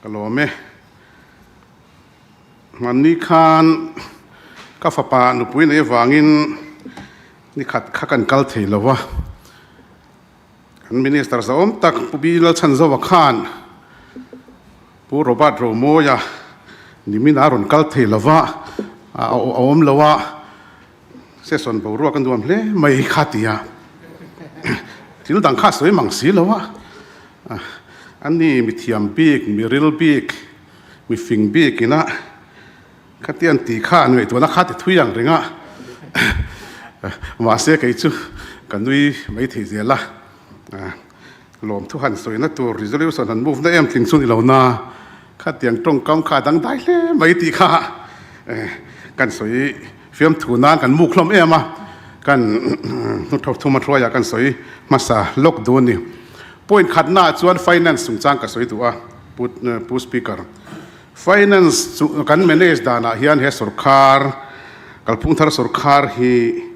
Ka lawm e. Hmanni khan ka fapa nupui nei avangin nikhat kha kan kal thei lo a. Kan Minister zahawm tak Pu Bi Lalchhanzova khan Pu Robert Romawia nimin a rawn kal thei lo va, a awm lo a, session boruak a nuam hle mai kha ti a, thil dang kha a sawi mang si lo a, ani mithiam bik, miril bik, mifing bik ina khati an tih kha an ngaihtuahna kha ti thui ang reng a, mahse kei chu ka nui mai thei zel a. Lawmthu han sawina tur resolution han move na em tling chu ni lo na, khatiang tawngkam kha a dang dai hle mai tih kha kan sawi fiamthu nan kan muk hlawm em a, kan hnutho thuma hruaiah kan sawi hmasa lawk duh a ni. Point khatnaah chuan finance chungchang ka sawi duh a, Pu Speaker. Finance chu kan manage danah hian he sorkar, kalphung thar sorkar hi,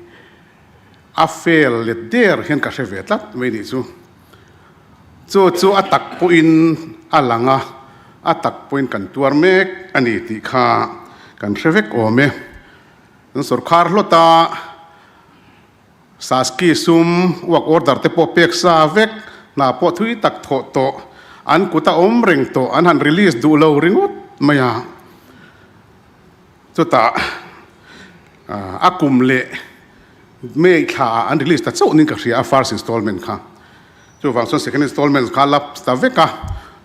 A fail let der hian ka hre ve tlat mai nih chu. Chu chu a tak pawhin a lang a, a tak pawhin kan tuar mek a ni tih kha kan hre vek awm e. Kan sawrkhar hlawt a, Saski sum work order te pawh pek sa vek, hna pawh thui tak thawh tawh, an kut a awm reng tawh, an han release duh lo ringawt mai a. Chutah a kum leh May thla ah an release ta chauh nin ka hria a first installment kha. Chuvang chuan second installment kha lapse ta vek a,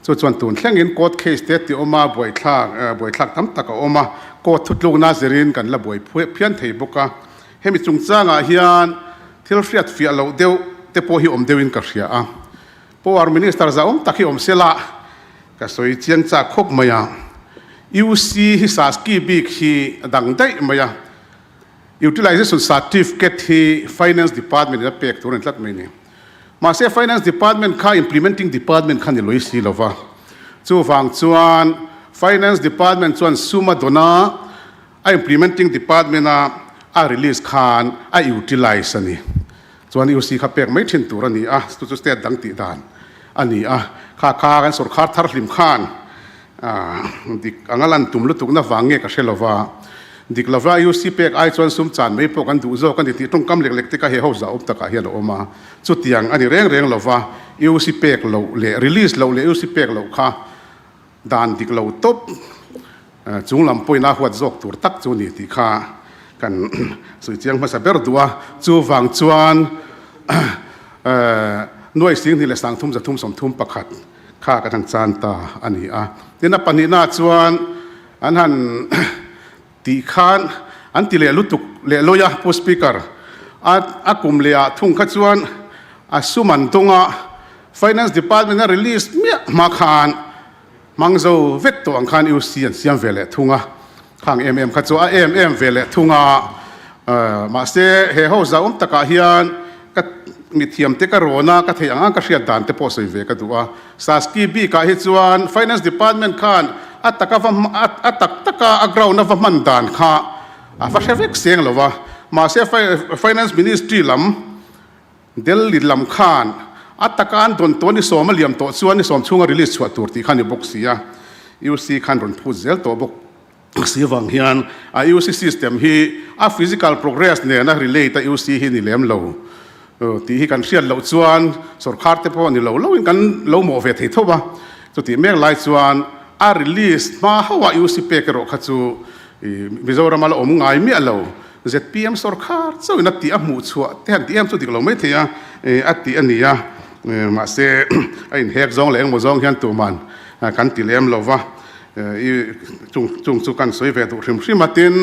chu chuan tun thlengin court case te ti awm a, buaithlak buaithlak tam tak a awm a, court thutlukna zirin kan la buai phian thei bawk a. Hemi chungchangah hian thil hriat fiah loh deuh te pawh hi awm deuhin ka hria a. Power Minister zahawm tak hi awm sela ka sawi chiang chak khawp mai a. UC hi Saski bik hi a dang daih mai a. Utilization Certificate hi Finance Department in a pek tur a ni tlat mai ni. Mahse Finance Department kha Implementing Department kha ni lawih si lo va. Chuvang chuan Finance Department chuan sum a dawn a, a Implementing Department a a release khan a utilize a ni. Chuan UC kha pek mai thin tur a ni a, chu chu state dang tih dan a ni a. Kha kha kan sawrkhar thar hlim khan dik anga lan tum lutukna vang nge ka hre lo va, dik lova UC pek ai chuan sum chan mai pawh kan duh zawk a ni tih tawngkam lek lek te kha he ho zah awm takah hian a awm a. Chutiang a ni reng reng lo va, UC pek loh leh release loh leh UC pek loh kha Dan dik lo tawp chung lam pawhin a huat zawk tur tak chu ni tih kha kan sawi chiang hmasa ber duh a. Chuvang chuan nuai sing hnih leh sang thum 331 kha kan han chan ta a ni a. Tin a pahnihnaah chuan an han tih khan an ti leh lutuk leh lawi a, Pu Speaker, a kum leh ah thung kha chuan a sum an dawng a, Finance Department a release miah hma khan hmang zo vek tawh ang khan UC an siam ve leh thung a, khang em em kha chu a em em ve leh thung a, mahse he ho zauhawm takah hian ka mithiam te ka rawn a, ka theih ang ang ka hriat dan te pawh sawi ve ka duh a, Saski bikah hi chuan Finance Department khan a taka va a tak taka a ground a va hman dan kha a va hre vek seng lo va, mahse Finance Ministry lam Delhi lam khan a taka an dawn tawh ni sawm a liam tawh chuan ni sawm chhunga release chhuah tur tih kha ni bawk si a, UC khan rawn phut zel tawh bawk si avang hian a UC system hi a physical progress nena relate a UC hi ni lem lo tih hi kan hriat loh chuan sawrkhar te pawh ni lo loin kan lo mawh ve thei tho a, chutih mek lai chuan a release hma hauh a UC pek erawh kha chu Mizoram a la awm ngai miah lo. ZPM sawrkhar chauhin a tih a hmuh chhuah te han tih em chu dik lo mai thei a, a tih a ni a, mahse a inhek zawng leh engmaw zawng hian tuman kan ti lem lo va, i chung chung chu kan sawi ve duh hrim hrim a, tin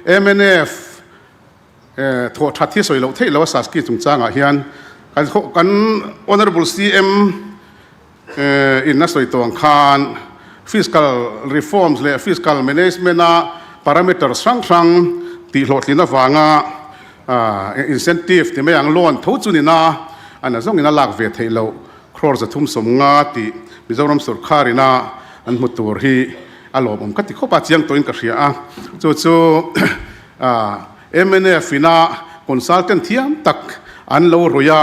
mnf thawh that hi sawi loh theih lo a Saski chungchangah hian kan kan Honourable CM in a sawi tawh ang khan fiscal reforms leh fiscal management a parameters hrang hrang tih hlawhtlin avanga incentive ti mai ang loan tho chu nina a na zawngin a lak ve theih loh crore 350 tih Mizoram sawrkar ina an hmu tur hi a lawmawm ka ti khawp a, chiang tawhin ka hria a, chu chu mnf ina consultant thiam tak an lo rawih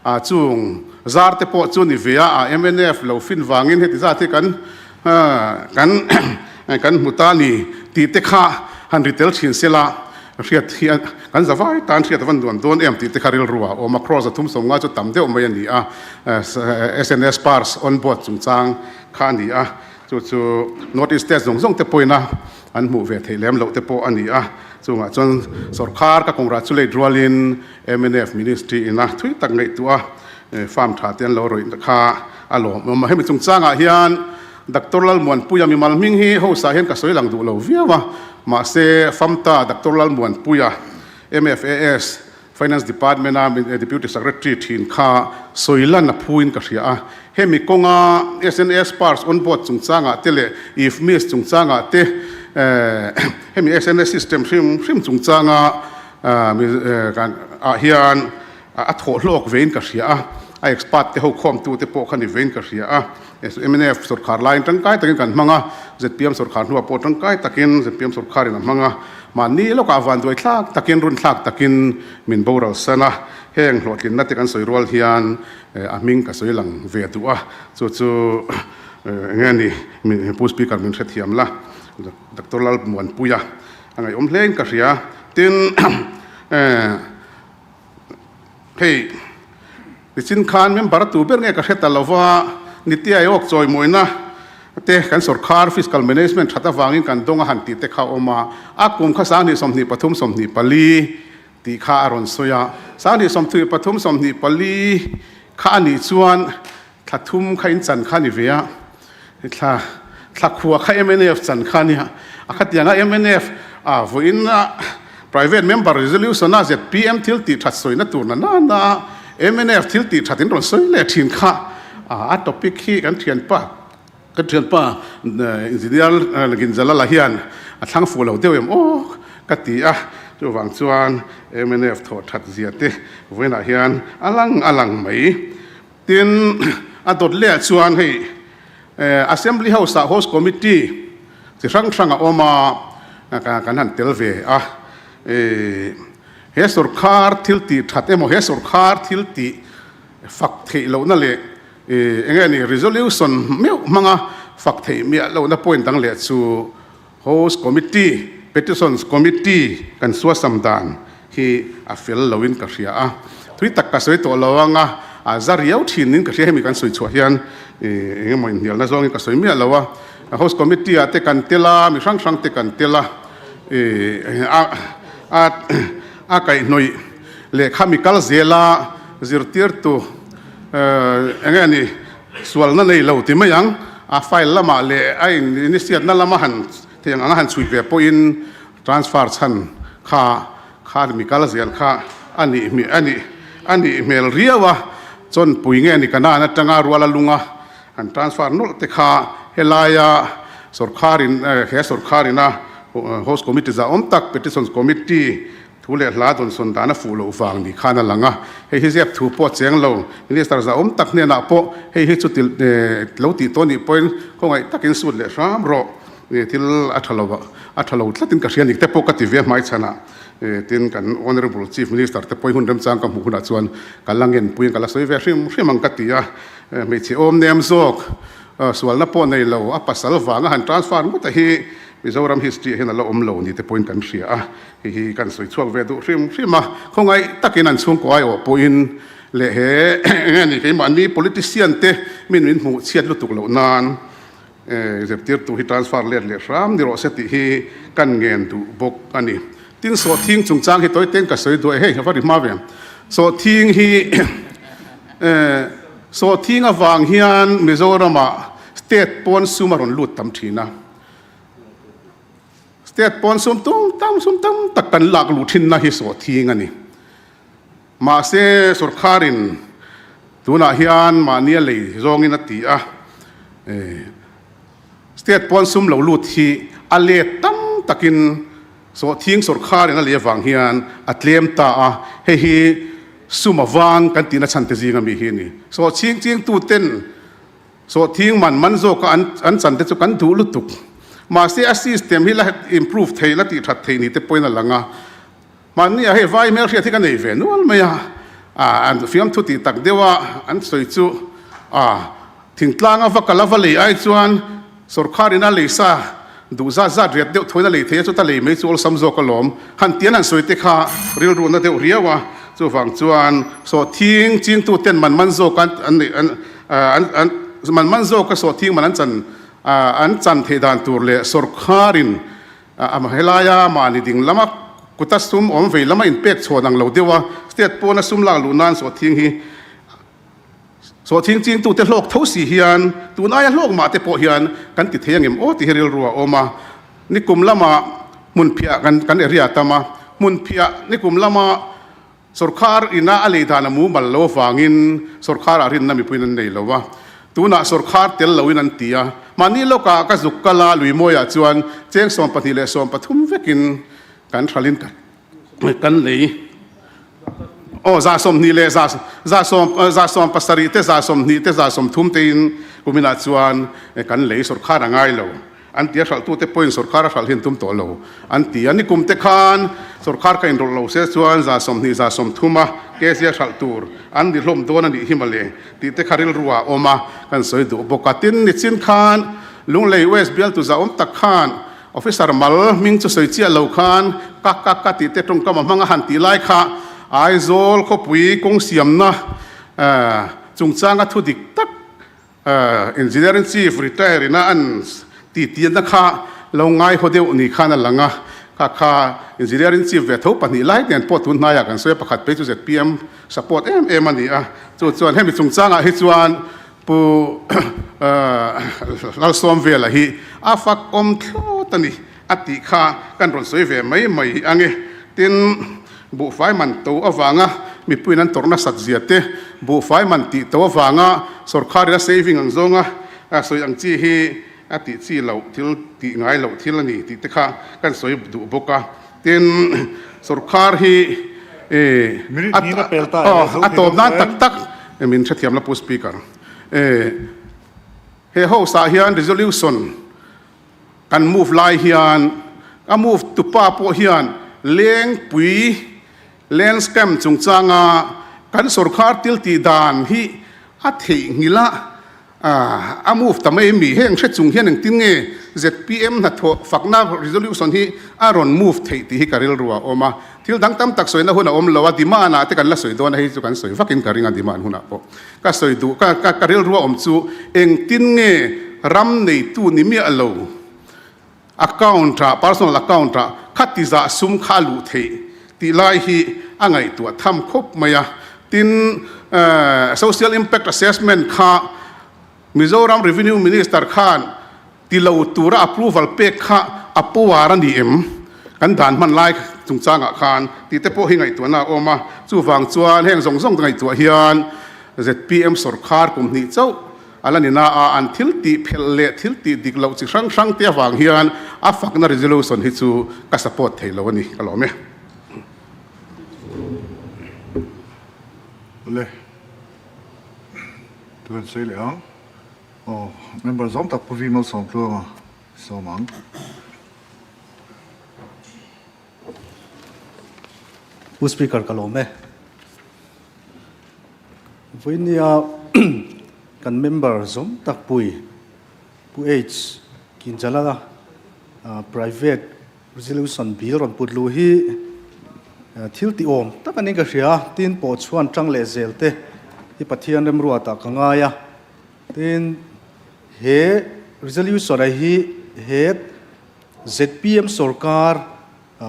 a, chung zar te pawh chu ni ve a, mnf lo fin vangin heti zat hi kan Kan kan hmu ta ni tih te kha han ri tel thin sela hriat hi kan za vai tan hriat a van nuam dawn em tih te kha rilru ah a awm a. Cross 350 chu tam deuh mai a ni a, SNS Pars on board chungchang kha a ni a, chu chu North East State zawng zawng te pawhin a an hmuh ve theih lem loh te pawh a ni a. Chungah chuan sawrkhar ka congratulate rualin mnf Ministry ina thui tak ngaihtuah a farm tha te an lo rawih kha a lawmawm a. Hemi chungchangah hian Doctor Lalmuanpuia mimal hming hi house ah hian ka sawi lang duh lo viau a, mahse FAMTA Doctor Lalmuanpuia MFAS Finance Department a Deputy Secretary thin kha sawi lan a phuin ka hria a. Hemi kawnga SNS Pars on board chungchangah te leh IFMIS chungchangah te hemi SNS system hrim hrim chungchanga ah hian a thawh hlawk vein ka hria a, a expert te ho khawmtu te pawh kha ni vein ka hria a. Mnf sawrkhar laiin tangkai takin kan hmang a, zpm sawrkhar hnuah pawh tangkai takin zpm sawrkharin a hmang a, mahni lawkah vanduai thlak takin run thlak takin min boral san a, heng hlawhtlinna te kan sawi rual hian a hming ka sawi lang ve duh a, chu chu eng nge ni Pu Speaker min hrethiam la, Doctor Lalmuanpuia a ngaihawm hlein ka hria. Tin, hei nichin khan member tu ber nge ka hre ta lo va, Niti Aayog chawimawina te kan sawrkhar fiscal management that avangin kan dawng a han tih te kha a awm a, a kum kha 2023 24 tih kha a rawn sawi a, 2023 24 kha a nih chuan Thla thum kha in chan kha ni ve a, thla thla khua kha mnf chan kha nia, a khatianga mnf a vawiin a private member resolution a zpm thil tih that sawina tur na na na a mnf thil tih that in rawn sawi leh thin kha a topic hi kan thianpa kan thianpa engineer Ginjalala hian a thlang fuh lo deuh em aw ka ti a, chuvang chuan mnf thawh that zia te vawiinah hian a lang a lang mai. Tin, a dawt leh ah chuan hei Assembly House ah Host Committee chi hrang hrang a awm a, kan han tel ve a. He sawrkhar thil tih that emaw he sawrkhar thil tih fak theih lohna leh eng nge ni resolution meuh hmanga fak theih miah lohna point dang leh chu Host Committee, Petitions Committee kan suasam dan hi a fel loin ka hria a, thui tak ka sawi tawh lo ang a, a za riau thin in ka hria hemi kan sawi chhuah hian eng emaw inhnialna zawngin ka sawi miah lo a, Host Committee ah te kan tel a, mi hrang hrang te kan tel a, a a kaihhnawih lehkha mi kal zel a zirtirtu eng nge ni Sualna nei lo ti mai ang, a file lamah leh a inisiatna lama han thei ang anga han chhui ve pawhin transfer chhan kha kha mi kal zel kha a nih hmel a nih a nih hmel riau a, chawnpui nge ni Kanan atanga ruala lunga han transfer nawlh te kha helaia sawrkharin he sawrkharin a host committee zahawm tak petitions committee Thu leh hla dawnsawn dan a fuh loh vang ni khan a lang a, hei hi ziak thu pawh a cheng lo. Minister zahawm tak hnenah pawh hei hi chu ti lo tih tawh nih pawhin khawngaih takin sut leh hram rawh. Thil a tha lo a tha lo tlatin ka hria nik te pawh ka ti ve hmaichhanah tin kan Honourable Chief Minister te pawhin hun remchang ka hmuh hunah chuan ka la ngenpuiin ka la sawi ve hrim hrim ang ka ti a. Hmeichhe awm nem zawk sualna pawh nei lo a pasal vanga han transfer ngawt a hi Mizoram history ah hian a la awm lo ni te pawhin kan hria a. Hei hi kan sawi chhuak ve duh hrim hrim a, khawngaih takin an chhungkaw aiawh pawhin leh he eng nge ni keimahni politician te min min hmuh chhiat lutuk loh nan zirtirtu hi transfer let leh hram ni rawh se tih hi kan ngen duh bawk a ni. Tin sawhthing chungchang hi tawi ten ka sawi duh e, hei a va ri hma ve ang. Sawhthing hi sawhthing avang hian Mizoramah state pawn sum a rawn lut tam thin a. State pawn sum tum tam sum tam tak kan lak luh thinna hi sawhthing a ni. Mahse sawrkharin tunah hian mahnia lei zawngin a ti a, state pawn sum lo lut hi a let tam takin sawhthing sawrkharin a lei avang hian a tlem ta a, hei hi sum avang kan tihna chhan te zinga mi hi a ni. Sawhching chingtuten Sawhthing man man zawka an an chan te chu kan duh lutuk. Mahse a system hi la improve thei la tih that thei ni te pawhin a lang a. Mahni ah hei vai hmelhriat hi ka nei ve nual mai a, ah an fiamthu tih tak deuh a an sawi chu ah thingtlanga va kal a va lei ai chuan. Sorkar in a lei sa duh zat zat riat deuh thuain a lei thei a, chuta lei mai chu awlsam zawk alawm. Han tian han sawi te kha rilru na deuh riau a, chuvang chuan sawhthing chingtu ten man man zawk an an an an man man zawk a sawhthing man an chan an chan theih dan tur leh sorkar in a helaia mahni ding lama kuta sum awm vei lama inpek chhuan ang lo deuh a, state pawna sum lak luh nan sawhthing hi Sawhthing chingtute hlawk tho si hian tun aia hlawk mah te pawh hian kan ti thei angem aw tih hi rilru a awm a. Nikum lama hmunphiah kan kan area tam a, hmunphiah nikum lama sawrkhar ina a lei dan a mumal lo avangin sawrkharah rinna mipuiin an nei lo a, tunah sawrkhar tel loin an ti a. Mahni lawkah ka zuk kal a, Luimawiah chuan cheng 12 leh 13 vekin kan hralhin kan lei. Aw, 20 leh za, 100, 70 te, 20 te, 30 tein kuminah chuan kan lei sawrkhar a ngai lo. An ti a, hralhtute pawhin sawrkhar a hralh hi an tum tawh lo an ti a. Nikum te khan sawrkhar kha inrawlh lo se chuan 20, 30 a kg a hralh tur an ni hlawm dawn a nih hi mawle tih te kha rilru ah a awm a, kan sawi duh bawk a. Tin, nichin khan Lunglei West bialtu zahawm tak khan Officer mal hming chu sawi chiah lo khan ka ka ka tih te tawngkam a hmang a han tih lai kha Aizawl khawpui kawng siamna chungchanga thu dik tak Engineering Chief retire ina an ti tianna kha lo ngaihaw deuh ni khan a lang a, kha kha Engineering Chief ve tho pahnih lai nen pawh tun hnaiah kan sawi a, pakhat phei chu zpm support em em a ni a, chu chuan hemi chungchangah hi chuan Pu Lalsawmvela hi a fak awm thlawt a ni a tih kha kan rawn sawi ve mai mai ang e. Tin, buhfai man to avanga mipuiin an tawrh nasat zia te, buhfai man tih to avanga sawrkharin a saving ang zawnga sawi ang chi hi a tih chi loh thil tih ngai loh thil a ni tih te kha kan sawi duh bawk a. Tin, sawrkhar hi a tawp nan tak tak min hrethiam la Pu Speaker. He House ah hian resolution kan move lai hian a move tupa pawh hian Lengpui land scam chungchanga kan sawrkhar thil tih dan hi a theihnghilh a. A move ta mai mi heng hre chung hian engtin nge zpm hnathawh fakna resolution hi a rawn move theih tih hi ka rilru a awm a. Thil dang tam tak sawina hun a awm lo a, demand ah te kan la sawi dawn a, hei chu kan sawi vakin ka ring a demand hunah pawh ka sawi duh ka ka rilru a awm chu engtin nge ram neitu ni miah lo account ah personal account ah khati zah sum kha a luh theih tih lai hi a ngaihtuah tham khawp mai a. Tin, social impact assessment kha Mizoram Revenue Minister khan ti lo tura approval pek kha a power a ni em? Kan dan hman lai chungchangah khan tih te pawh hi ngaihtuahna a awm a. Chuvang chuan heng zawng zawng te ngaihtuah hian zpm sawrkhar kum hnih chauh A la ni na a, an thil tih phelh leh thil tih dik loh chi hrang hrang te avang hian a fakna resolution hi chu ka support thei lo a ni, ka lawm e. Awle, tu kan sawi leh ang. Aw, member zawng tak Pu Vimal Sawmtluanga sawm ang. Pu Speaker ka lawm e. Vawinia kan member zawm tak pui Pu H. Kinjalala private resolution bill rawn put luh hi thil tih awm tak a niin ka hria. Tin pawh chhuan tang leh zel te hi Pathian remruatah ka ngai a. Tin he resolution a hi he zpm sorkar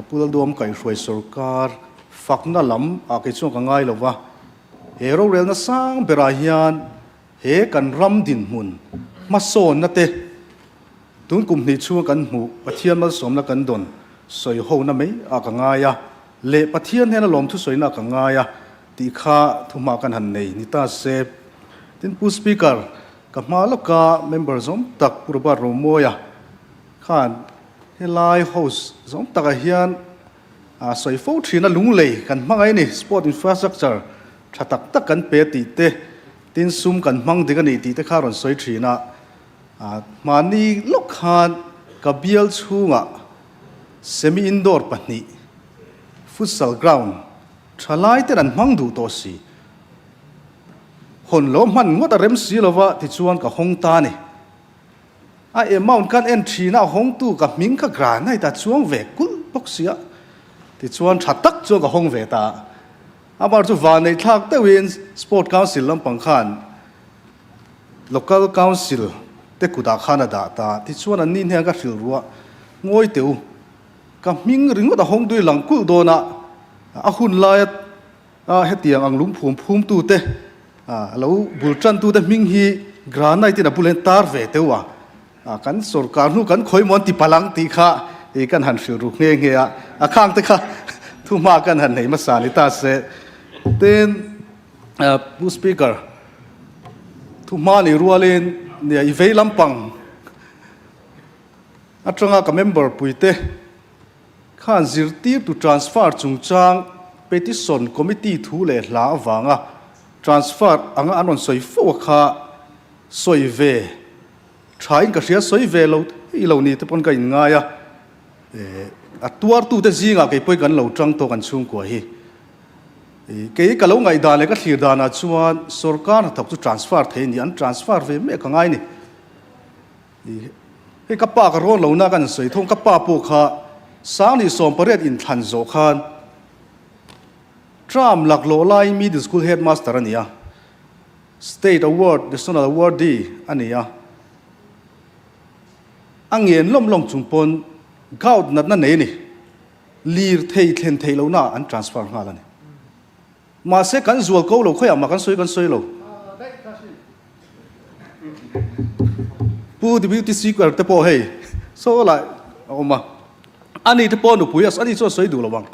Pu Lalduam kaihhruai sorkar fakna lam ah kei chuan ka ngai lo va, he rorelna sang berah hian he kan ram dinhmun hmasawnna te tun kum hnih chhunga kan hmuh Pathian malsawmna kan dawn sawi hona mai ah ka ngai a, leh Pathian hnena lawmthu sawina ah ka ngai a tih kha thuhma kan han nei ni ta se. Tin Pu Speaker, ka hma lawka member zawm tak Pu Robert Romawia Khan helai house zawng takah hian sawi fo thin a, lunglei kan hmangaih a ni, sport infrastructure tha tak tak kan pe tih te, tin sum kan hmang dik a ni tih te kha a rawn sawi thin a. Hmani lawk khan ka bial chhungah semi indoor pahnih futsal ground tha lai ten an hmang duh tawh si. Hawn lo hman ngawt a rem si lova tichuan ka hawng ta a ni. A amount kan en thin a, a hawngtu ka hming kha granite a chuang ve kulh bawk si a, tichuan tha tak chuan ka hawng ve ta a. Amah chu vanneih thlak deuhin Sport Council lampang khan Local Council te kutah khan a dah ta, tichuan an ni hnen ka hrilh ruah ngawi teh u, ka hming ringawt a hawng tui lang kulh dawn a, a hun laia hetiang ang lungphum phumtute lo bul tantute hming hi granite in a bul hian tar ve teuh a, kan sorkar hnu kan khawi maw an ti palh ang tih kha kan han hrilh ru nghe nghe a, a khang te kha thuhma kan han nei hmasa ni ta se. Tin, Pu Speaker, thuhma ni rualin nia i vei lampang atanga ka member puite khan zirtirtu transfer chungchang petition committee thu leh hla avanga transfer anga an rawn sawi fo a kha sawi ve thain ka hria sawi ve lo thei lo ni te pawn ka inngai a, a tuartute zingah kei pawhin kan lo tang tawk an chhungkua hi. Kei ka lo ngaihdan leh ka thlir danah chuan sorkar hnathawk chu transfer thei a ni, an transfer ve mek a ngai a ni. Hei ka pa ka rawn lo na kan sawi thung, ka pa pawh kha Sangni 18 inthlan zawh khan term laklawh laiin middle school headmaster a ni a, state award, national awardee a ni a. A ngen lawm lawm chung pawn gout natna nei a ni, lirthei thlen theih lohna an transfer nghal a ni. Mahse kan zual ko lo khawiah mah kan sawi kan sawi lo. Pu Deputy Speaker te pawh hei saw lah a awm a, ani te pawh nupui a, ani chuan sawi duh lo ang.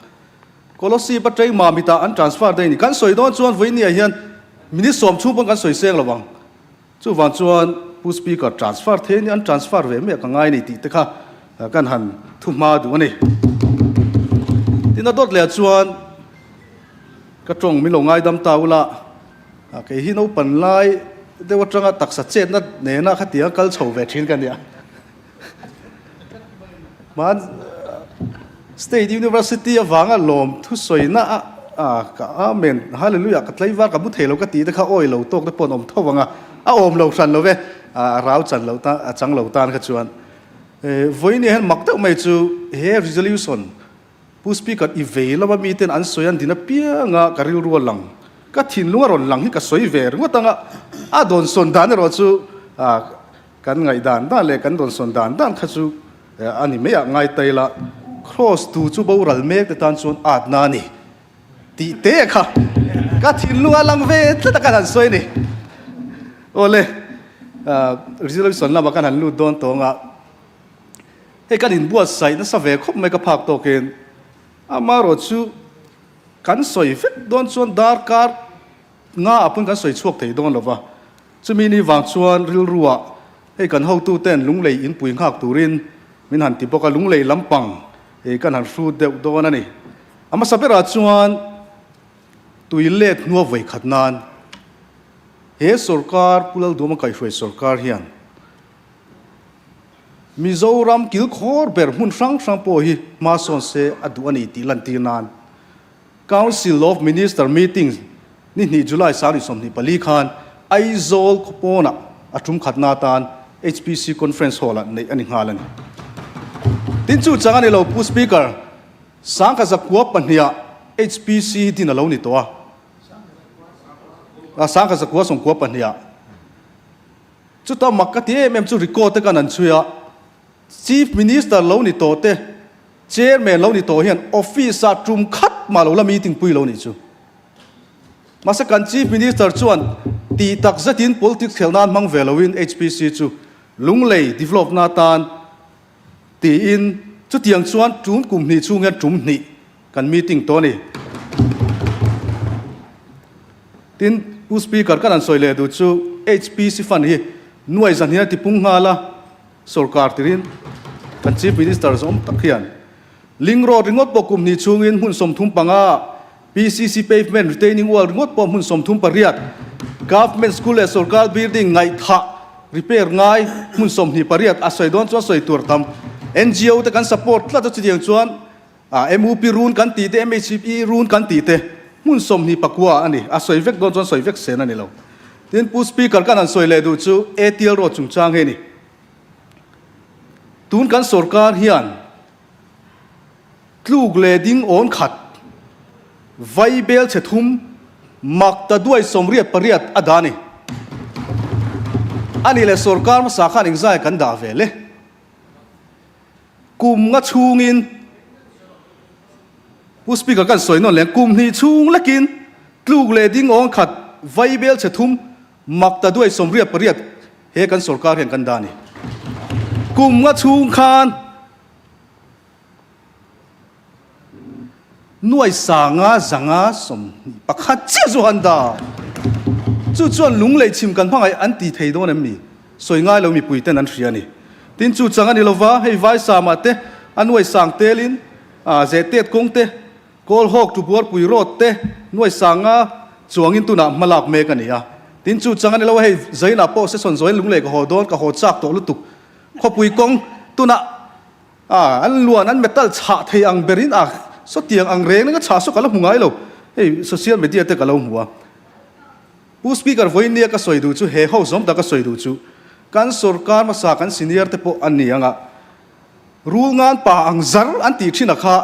Kolosip a train mah mitah an transfer daih a ni. Kan sawi dawn chuan vawinia hian minute sawm chhung pawn kan sawi seng lo ang. Chuvang chuan Pu Speaker transfer thei a ni, an transfer ve mai a ka ngai a ni tih te kha kan han thu hma duh a ni. Tin a dawt leh ah chuan ka tawng min lo ngaidam ta ula, kei hi naupan lai deuh atanga taksa chetna nena khatiang a kal chho ve thin ka nia. Hman State University avanga lawm thusawina a ka Amen Hallelujah ka tlaivar ka mu thei lo ka tih te kha awi lo tawk te pawh an awm tho ang a, a awm lo hran lo ve, a rau chan lo tan a chang lo tan kha chuan. Vawiin hian mak deuh mai chu he resolution Pu Speaker i vei lama miten an sawi an din apianga ka rilru a lang, ka thinlung a rawn lang hi ka sawi ve ringawt ang a, a dawnsawn dan erawh chu Kan ngaihdan dan leh kan rawn dan dan kha chu a ni mai ah ngai ta ila, Kraws tu chu boral mek te tan chuan atna a ni tih te kha ka thinlung a lang ve tlat a kan han sawi a ni. Awle, resolution lamah kan han lut dawn tawng a, hei kan inbuatsaih nasa ve khawp mai ka phak tawkin, amaherawh chu kan sawi vek dawn chuan darkar nga ah pawn kan sawi chhuak thei dawn lo va. Chumi ni vang chuan rilruah hei kan hotuten lunglei inpui nghak turin min han ti bawk a, lunglei lampang ei kan han hrut deuh dawn a ni. A hmasa berah chuan tui let hnua vawi khat nan he sorkar, Pu Lalduama kaihhruai sorkar hian Mizoram kilkhawr ber hmun hrang hrang pawh hi hma sawn se a duh a ni tih lantir nan Council of Minister meeting ni hnih July 24 khan Aizawl khawpawnah a tum khatna atan HPC Conference Hall-ah neih a ni nghal a ni. Tin chu chang a ni lo Pu Speaker, Sangkhaza pahniha HPC hi din a lo ni tawh a, Sangkhaza kua sawmkua pahniha. Chuta mak ka ti em em chu record te kan an chhui a, Chief Minister lo ni tawh te, Chairman lo ni tawh hian office ah tum khat mah lo la meeting pui lo nih chu. Mahse kan Chief Minister chuan tih tak zetin politics khelh nan hmang ve loin HPC chu Lunglei develop na atan tiin chutiang chuan tum kum hnih chhung hian tum hnih kan meeting tawh a ni. Tin, Pu Speaker kan han sawi leh duh chu HPC fund hi nuai zan hian a tipung nghal a. Sorkar tirin kan Chief Minister zawm tak hian Link Road ringawt pawh kum hnih chhungin hmun 35, PCC Pavement Retaining Wall ringawt pawh hmun 38, Government School leh Sorkar Building ngaihthah repair ngai hmun 28 a sawi dawn chuan sawi tur tam. NGO te kan support tlat a chutiang chuan MUP run kan tih te, MHP run kan tih te hmun 29 a ni. A sawi vek dawn chuan sawi vek sen a ni lo. Tin, Pu Speaker kan han sawi leh duh chu ATL Road chungchang hi a ni. Tun kan sorkar hian tluk leh ding awn khat, vai bel chhe thum, mak ta duai 88 a dah a ni. A nih leh sorkar hmasa khan engzai kan dah ve le? Kum nga chhungin Pu Speaker kan sawi nawn leh kum hnih chhung lekin tluk leh ding awn khat, vai bel chhe thum, mak ta duai 88 he kan sorkar hian kan dah a ni. Kum nga chhung khan Nuai sanga zanga 21 chiah chu han dah. Chu chuan lunglei chhim kan hmangaih an ti thei dawn em ni? Sawi ngai lo mipui ten an hria a ni. Tin chu chang a ni lova, hei Vaisama te a nuai sang telin Zehtet kawng te, Kawlhawk Tubuarpui Road te nuai sanga chuangin tunah hma lak mek a ni a. Tin chu chang a ni lo a, hei Zainah pawh session zawhin lunglei ka haw dawn, ka haw chak tawh lutuk. Khawpui kawng tunah A, an luan, an metal chhah thei ang berin a, sawtiang ang reng reng a chhah saw ka la hmu ngai lo. Hei social media te ka lo hmu a. Pu Speaker vawiin nia ka sawi duh chu, he ho zawm tak ka sawi duh chu, kan sorkar hmasa kan senior te pawh an ni ang a, rul ngan pa ang zar an tih thin a kha,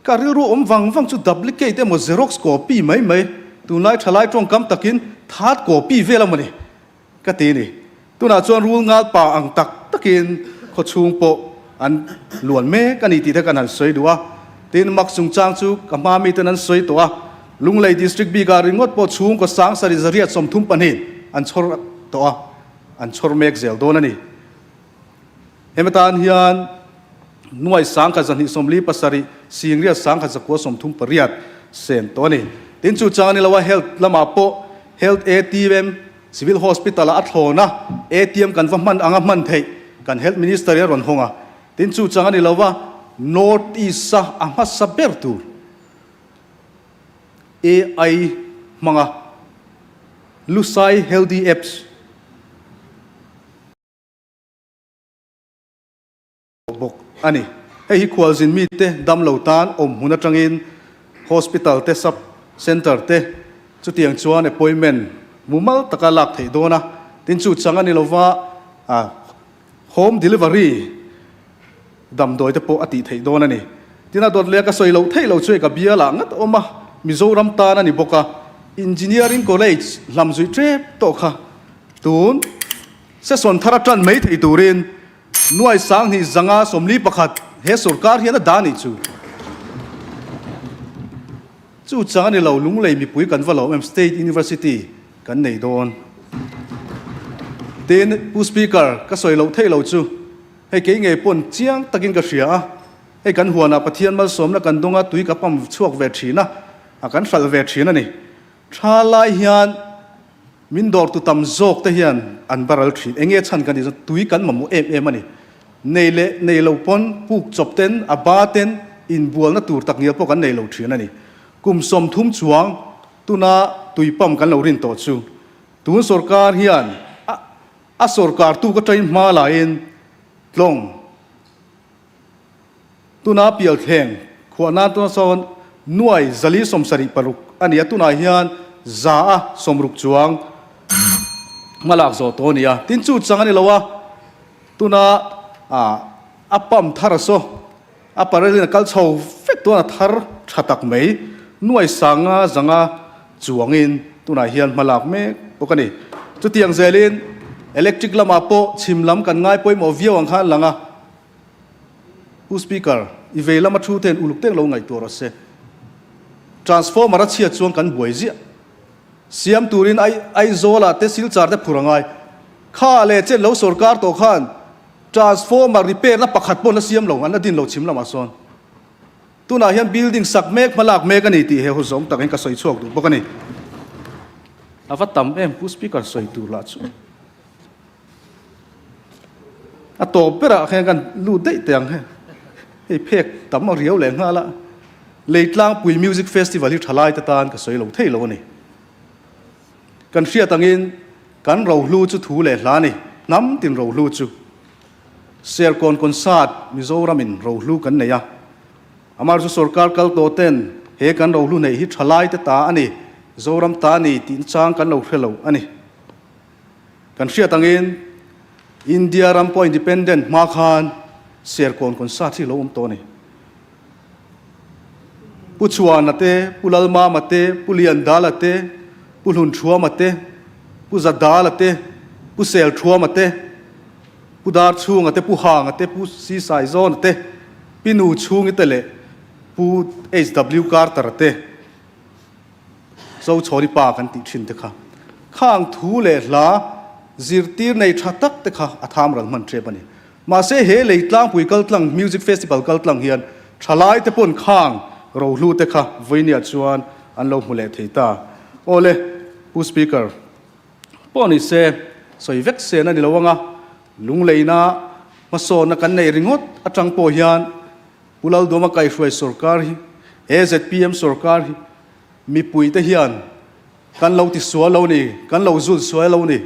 ka rilru awm vang vang chu duplicate emaw xerox copy mai mai, tunlai thalai tawngkam takin third copy vel a maw ni. Ka ti ni. Tunah chuan rul ngal pa ang tak takin khawchhung pawh an luan mek a ni tih te kan han sawi duh a. Tin, mak chungchang chu ka hma miten an sawi tawh a. Lunglei District bikah ringawt pawh chhungkaw sang sarih zariat 32 an chhawr tawh a, an chhawr mek zel dawn a ni. Hemi tan hian nuai 1247, singriat 1938 sen tawh a ni. Tin, chu chang a ni lo a, Health lamah pawh Health ATM, Civil Hospital ah a thlawn a, ATM kan va hman anga hman theih kan Health Minister hi a rawn hawng a, tin chu chang a ni lo va, North East a a hmasa ber tur AI hmanga Lusai Healthy Apps, bawk a ni. Hei hi khualzin mite damlo tan awm hmun atangin hospital te, sub centre te chutiang chuan appointment mumal taka lak theih dawn a, tin chu chang a ni lova home delivery damdawi te pawh a tih theih dawn a ni. Tin a dawt leh ka sawi loh theih loh chu hei ka bial ah ngat awm a, Mizoram tan a ni bawk a, Engineering College hlamzuih tep tawh kha tun session thar atan mai thei turin Nuai 2541 he sorkar hian a dah nih chu. Chu chang a ni lo, Lunglei mipui kan va lo em State University kan nei dawn. Tin, Pu Speaker, ka sawi loh theih lo chu, hei kei ngei pawn chiang takin ka hria a, hei kan huanah Pathian malsawmna kan dawng a, tui ka pump chhuak ve thin a, a kan hralh ve thin a ni. Tha lai hian Min dawrtu tam zawk te hian an baral thin. Eng nge chhan kan tih chuan tui kan mamawh em em a ni. Nei leh nei lo pawn puk chawp ten a ba ten inbualna tur tak ngial pawh kan nei lo thin a ni. Kum 30 chuang tuna tui pump kan lo rin tawh chu tun sorkar hian a a sorkar tuk atangin hma laiin tlawng Tuna Pialthleng khuah nan tuna sawn nuai 476 a ni a, tunah hian 160 chuang hma lak zawh tawh a ni a. Tin chu chang a ni lo a, tuna a pump thar a saw, a paralin a kal chho vek dawn a thar tha tak mai, nuai 500 chuangin tunah hian hma lak mek bawk a ni. Chutiang zelin electric lamah pawh chhim lam kan ngai pawimawh viau ang khan lang a. Pu Speaker, i vei lama thu ten uluk teng lo ngaihtuah rawh se. Transformer a chhiat chuan kan buai ziah. Siam turin Aizawlah te Silchar te phur a ngai. Kha leh chen lo sorkar tawh khan transformer repair na pakhat pawh an la siam lo, an la din lo chhim lamah sawn. Tunah hian building sak mek hmalak mek a ni tih he hu zawng takin ka sawi chhuak duh bawk a ni. A va tam em Pu Speaker sawi tur lah chu. A tawp berah khan kan lut daih teh ang he. Hei phek tam a riau leh nghal a. Leitlangpui Music Festival hi thalai te tan ka sawi lo thei lo a ni. Kan hriat angin kan rohlu chu thu leh hla a ni. Hnam tin rohlu chu. Serkawn Concert Mizoramin rohlu kan nei a. Amar chu sorkar kal tawh ten he kan rohlu neih hi thalai te ta a ni, Zoram ta a ni tih chang kan lo hre lo a ni. Kan hriat angin India ram pawh independent hma khan Serkawn concert hi a lo awm tawh a ni. Pu Chhuana te, Pu Lalmama te, Pu Liandala te, Pu Hlunthuama te, Pu Zadala te, Pu Selthuama te, Pu Darchhunga te, Pu Hanga te, Pu Sisaizawna te, Pi Nuchhungi te leh Pu HW Carter-a te, Zochhawni pa kan tih thin te kha. Khang thu leh hla zirtir nei tha tak te kha a tham ral hman tep a ni. Mahse he lei tlangpui kaltlang Music Festival kaltlang hian thalai te pawn khang rohlu te kha vawinia chuan an lo hmu leh thei ta. Awle Pu Speaker pawh ni se sawi vek sen a ni lo anga lungleina hmasawnna kan neih ringawt atang pawh hian Pu Lalduama kaihhruai sorkar hi he zpm sorkar hi mipui te hian kan lo ti sual lo ni, kan lo zul sual lo ni,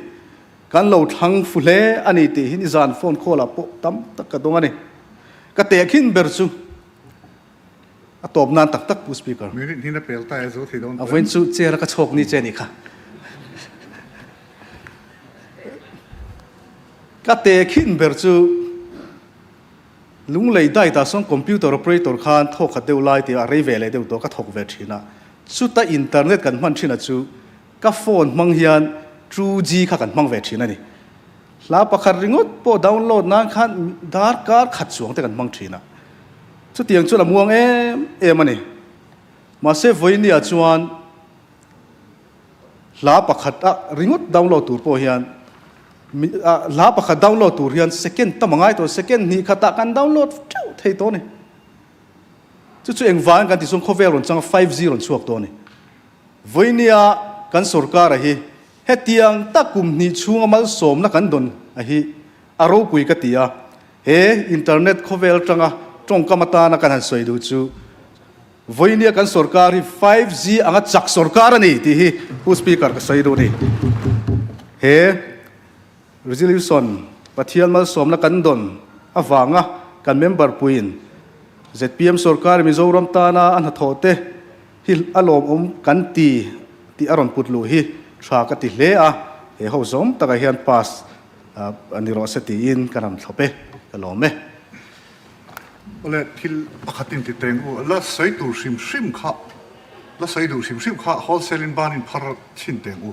kan lo thlang fu hle a ni tih hi nizan phone call ah pawh tam tak ka dawng a ni. Ka tehkhin ber chu a tawp nan tak tak Pu Speaker. Minute hnin a pel ta e zo thei dawn A vawiin chu chair a ka chhawk ni che ni kha. Ka tehkhin ber chu Lunglei diet ah sawn computer operator khan thawk khat deuh lai tih a rei ve leh deuh tawh ka thawk ve thin a, chuta internet kan hman thin a chu ka phone hmang hian 2G kha kan hmang ve thin a ni. Hla pakhat ringawt pawh download nan khan darkar khat chuang te kan hmang thin a, chutiang chuan a muang em em a ni. Mahse vawinia chuan Hla pakhat a ringawt download tur pawh hian hla pakhat download tur hian second tam a ngai tawh, second hnih khatah kan download teuh thei tawh a ni. Chu chu engvangin kan tih chuan khawvel rawn changa 5G rawn chhuak tawh a ni. Vawinia kan sorkara hi hetiang tak kum hnih chhunga malsawmna kan dawn a hi a ropui ka ti a, he internet khawvel atanga tawngkam atana kan han sawi duh chu Vawinia kan sorkar hi 5G anga chak sorkar a ni tih hi Pu Speaker ka sawi duh a ni. He resolution Pathian malsawmna kan dawn avanga kan member puiin zpm sorkar Mizoram tana a hnathawh te hi a lawmawm kan ti tih a rawn put luh hi tha ka ti hle a, he ho zawng takah hian pass a ni rawh se tiin ka ram thlawp e, ka lawm e. Awle, thil pakhat in ti teng u, la sawi tur hrim hrim kha, la sawi duh hrim hrim kha wholesale in ban in phar chhin teng u.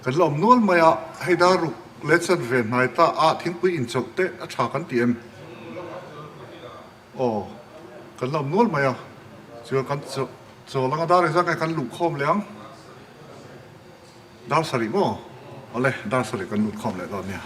Kan la awm nual mai a, hei dar ruk leh chan ve hnai ta a thingpui in chawlh te a tha kan ti em? Aw, kan la awm nual mai a, chuan kan chawl anga dar engzat nge kan luh khawm leh ang? Dar sarih maw? Awle, dar sarih kan lut khawm leh dawn nia.